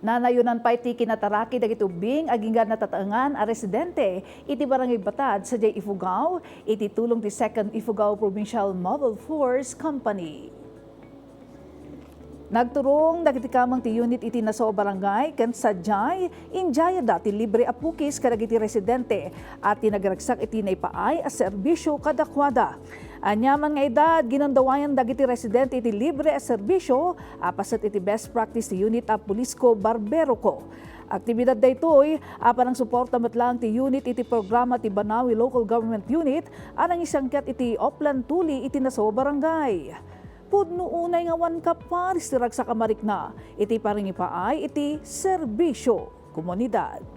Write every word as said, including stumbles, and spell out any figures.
Nanayonan pay ti kinataraki dagiti ubbing agingga nataengan a residente iti Barangay Batad sadiay Ifugao iti tulong ti Second Ifugao Provincial Mobile Force Company. Nagturong dagiti kameng ti unit iti nasao a barangay ken sadiay, indayada ti libre a pukis kadagiti residente a ti nagragsak iti naipaay a serbisyo kadakuada. Aniaman nga edad, ginandawayan dagiti residente iti libre a serbisyo a paset iti best practice ti unit a Pulisco Barbero Co. Aktibidad daytoy a panangsuporta met laeng ti unit iti programa ti Banawi Local Government Unit a nangisangkat iti Oplan Tuli iti nasao a barangay. Pudno unay nga awan kaparis ti ragsak a marikna iti panangipaay iti serbisyo komunidad.